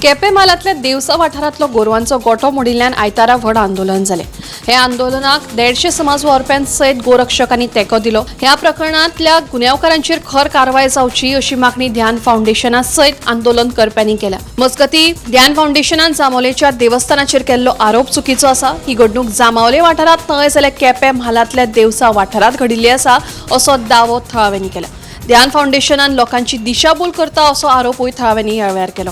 केपें म्हालांतल्या देवसा वाठारांतलो गोरवांचो गोठो मोडिल्ल्यान आयतारा व्हड आंदोलन जालें. हे आंदोलनाक 150 समाज वावुरप्यां सयत गोरक्षकांनी तेंको दिलो. ह्या प्रकरणांतल्या गुन्यांवकारांचेर खर कारवाय जावची अशी मागणी ध्यान फावंडेशना सयत आंदोलन करप्यांनी केल्या. मजगतीं, ध्यान फावंडेशनान जांबावलेच्या देवस्थानाचेर केल्लो आरोप चुकीचो आसा. ही घडणूक जांबावले वाठारांत न्हय जाल्यार केपें म्हालांतल्या देवसा वाठारांत घडिल्ली आसा असो दावो थळाव्यांनी केला. ध्यान फावंडेशनान लोकांची दिशाभूल करता असो आरोपूय थळाव्यांनी ह्या वेळार केलो.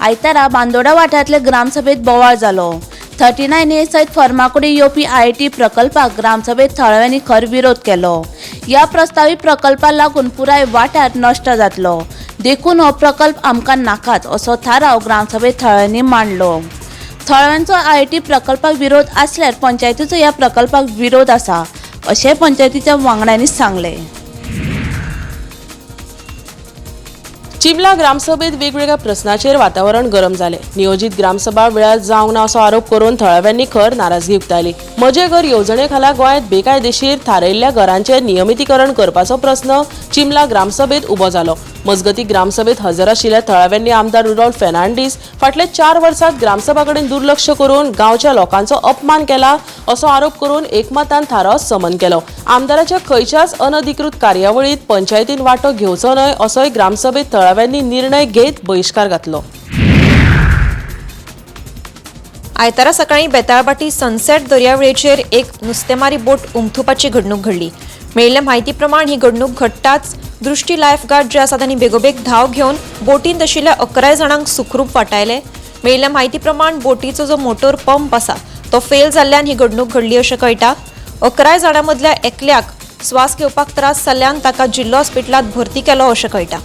आयतारा बांदोडा वाठारांतले ग्रामसभेत बोवाळ जालो. 39A सयत फर्मागुडी येवपी आयआयटी प्रकल्पाक ग्रामसभेत थळाव्यांनी खर विरोध केलो. ह्या प्रस्तावीत प्रकल्पाक लागून पुराय वाठार नश्ट जातलो, देखून हो प्रकल्प आमकां नाकाच असो थाराव ग्रामसभेत थळाव्यांनी मांडलो. थळाव्यांचो आयआयटी प्रकल्पाक विरोध आसल्यार पंचायतीचो ह्या प्रकल्पाक विरोध आसा अशें पंचायतीच्या वांगड्यांनी सांगलें. चिमला ग्रामसभेत वेगवेगळ्या प्रस्नाचेर वातावरण गरम जालें. नियोजीत ग्रामसभा वेळार जावंक ना असो आरोप करून थळाव्यांनी खर नाराजगी उक्तायली. म्हजें घर येवजणे खाला गोंयांत बेकायदेशीर थारायिल्ल्या घरांचें नियमितीकरण करपाचो प्रस्न चिमला ग्रामसभेत उबो जालो. मजगतीं, ग्रामसभेत हजर आशिल्ल्या थळाव्यांनी आमदार रुडॉल्फ फेर्नांडीस फाटल्या 4 वर्सांत ग्रामसभा कडेन दुर्लक्ष करून गांवच्या लोकांचो अपमान केला असो आरोप करून एकमतान थाराव समन केलो. आमदाराच्या खंयच्याच अनधिकृत कार्यावळींत पंचायतीन वांटो घेवचो न्हय असोय ग्रामसभेत थळाव्यांनी निर्णय घेत बहिश्कार घातलो. आयतारा सकाळी बेताळबाटी सनसेट दर्यावेळेचेर एक नुस्तेमारी बोट उमथुपाची घडणूक घडली. मेळिल्ल्या म्हायती प्रमाण ही घडणूक घडटाच दृष्टी लायफगार्ड जे आसा तांणी बेगोबेग धांव घेवन बोटींत आशिल्ल्या 11 जाणांक सुखरूप वाटायले. मेळिल्ल्या म्हायती प्रमाण बोटीचो जो मोटर पंप आसा तो फेल जाल्ल्यान ही घडणूक घडली अशें कळटा. 11 जाणां मदल्या एकल्याक स्वास घेवपाक त्रास जाल्ल्यान ताका जिल्लो हॉस्पिटलांत भरती केलो अशें कळटा.